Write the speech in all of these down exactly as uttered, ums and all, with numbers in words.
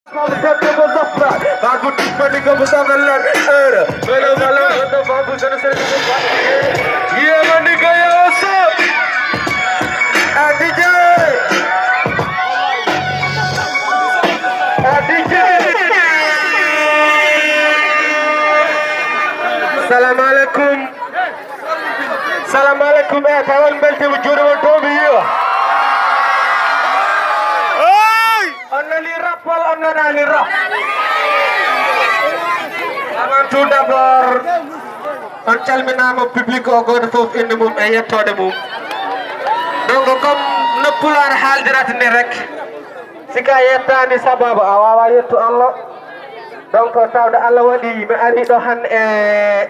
Babu Tete ko Zafra, Babu Tete ko Zafra, Babu Tete ko Zafra. Yeah, my nigga, yo, what's up? Ah, D J. Ah, D J. Salam alaikum. Salam alaikum. Eh, kawal belti mi juri wal domi yo. On nani rap walla on nanaani rap? Avant tout d'abord, on calminaama, public o, gooto fof innde mum e yettoode mum. Donc, comme no Pulaar haaldirata ni rek, si ka yettaani sababu a waawaa yettu Allah. Donc, tawde Allah waɗi mi ari ɗo han e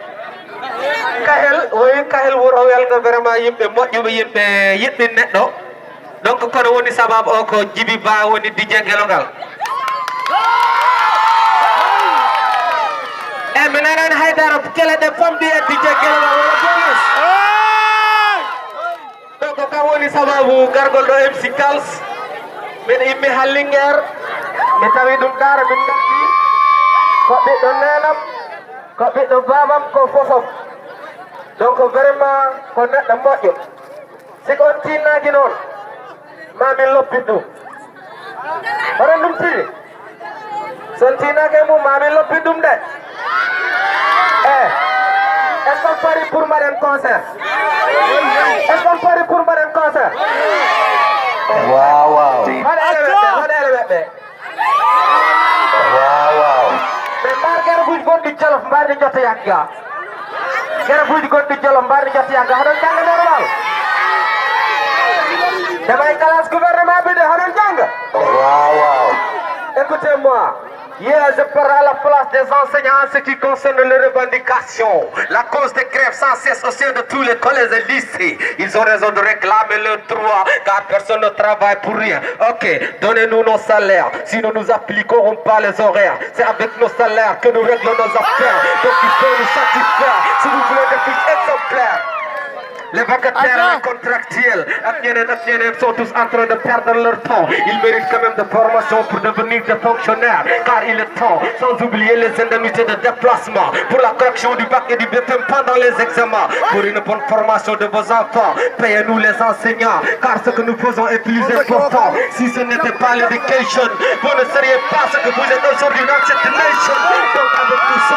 Kahel, woyi Kahel wuro welngo, vraiment yimɓe moƴƴuɓe, yimɓe yiɗɓe neɗɗo. Donc, kono woni sababu o ko Djiby Ba woni D J Gelongal. E mi nanani haydara, kele ɗe famɗi e D J Gelongal wala bonus. Donc, kam woni sababu gargol ɗo M C Kals. Min immi ha Linguère, mi tawi ɗum Daara, min ngarti. Ko ɓiɗɗo nenam, ko ɓiɗɗo babam, ko fofof. Donc, vraiment, ko neɗɗo moƴƴo. Si ko on tinnaaki noon, ma min loppit ɗum. Oɗon ɗum tini? So on tinnaaki e mum, ma min loppit ɗum de. Eh, est-ce qu'on pari pour mbaɗen concert? Est-ce qu'on pari pour mbaɗen concert? Waaw, waaw. Hoɗo ele weɓɓe, hoɗo ele weɓɓe. Waaw, waaw. Ɓe mbaar garbuuji gonɗi Jolof, mbaarde jotta yagga. Garbuuji gonɗi Jolof, mbaarde jotta yagga. Hoɗon jannga normal? Dama e classe gouvernement bi de, hoɗon jannga? Waaw, waaw. Écoutez-moi. Hier, je parle à la place des enseignants en ce qui concerne les revendications. La cause des grèves sans cesse au sein de tous les collèges et lycées. Ils ont raison de réclamer leurs droits, car personne ne travaille pour rien. Ok, donnez-nous nos salaires, sinon nous appliquerons pas les horaires. C'est avec nos salaires que nous réglons nos affaires. Donc il faut nous satisfaire si vous voulez des fils exemplaires. Les vacataires, les contractuels, ak ñeneen ak ñeneen sont tous en train de perdre leur temps. Ils méritent quand même de formation pour devenir des fonctionnaires, car il est temps. Sans oublier les indemnités de déplacement pour la correction du bac et du B P M pendant les examens. Pour une bonne formation de vos enfants, payez-nous les enseignants, car ce que nous faisons est plus important. Si ce n'était pas l'éducation, vous ne seriez pas ce que vous êtes aujourd'hui dans cette nation. Donc avec tout ça,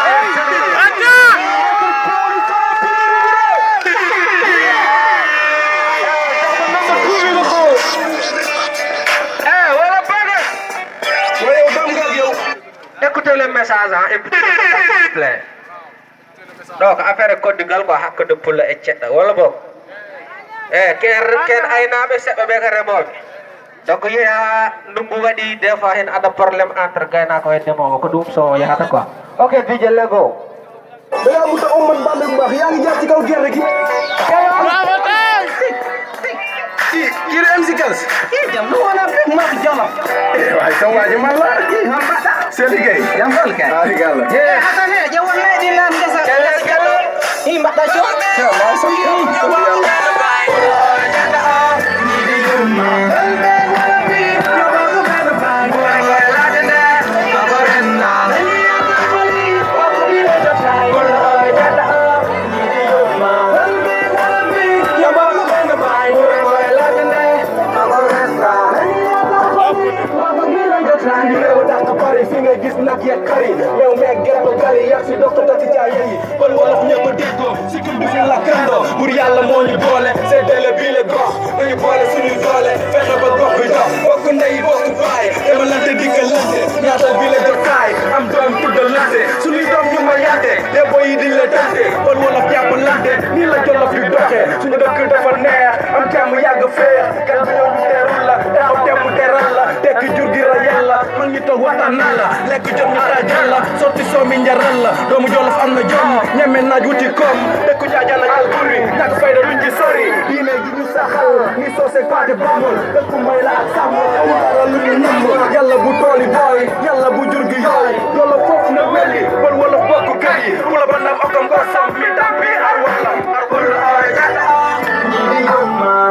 écoutez le message, hein, écoutez le message, s'il vous plaît. Donc, affaire koddigal ko hakkunde pullo e ceddo, wala boog? Eh, ken, ken aynaaɓe, seɓɓe ɓe ko remooɓe. Donc, yeha ndungu waɗi, des fois, hen ada problème entre gaynaako e demoowo, ko ɗum so yahata quoi. Ok, D J Lego. Ɓe yamuta on man bambe bu baax, yaa ngi jaar ci kaw gerte gi. Bravo, guys! Kii, kii la M C Kals. Kii jam, lu wona big mag jama. Eh, waay, sa waa ji man la. Kii, man mbaɗa. Seen liggéey. Jam hol kay. Ah, liggéey la. Eh, hata he, je won leydi nan ngesa. Kelle, kelle. Hii mbaɗa jo. Sa waa sa. Fi nga gis nag yeeg xar yi, meew meeg gerte gali, yàgg si dokk tati caa yeyi. Kon wolof ñëpp déggoo, sikkim du fi lakkandoo. Bur Yàlla moo ñu boole, séddale bii la gox. Nañu boole suñuy doole, fexe ba gox bi dox. Bokk ndey, bokk baay, demalante, dikkalante. Ñaatal bi la jotaay, am doom tuddalante. Suñuy doom ñu ma yàtte, te boy yi di la tante. Kon wolof jàppalante, nii la Jolof di doxee. Suñu dëkk dafa neex, am jàmm yàgg feex. Kat bi yow ñu teerul la, taxaw temm teral la. Tekki jur gi ra Yàlla, man ñi toog waxtaan nan la. Lekk jot ñu taajal la, sotti soomi njaral la. Doomu Jolof am na jom, ñeme naaj wuti koom. Dëkku Njaajaan ak Alburi, ñàkk fayda duñ ci sori. Diine gi ñu saxal, ni soose paate bambul. Dëkku mbay la ak sàmm, amul dara lu ñu nëmm. Yàlla bu tool yi booy, Yàlla bu jur gi yooy. Jolof foofu na weli, bon wala bokk kër yi. Ku la ba ndam ak mbaa sàmm mi tam bi am.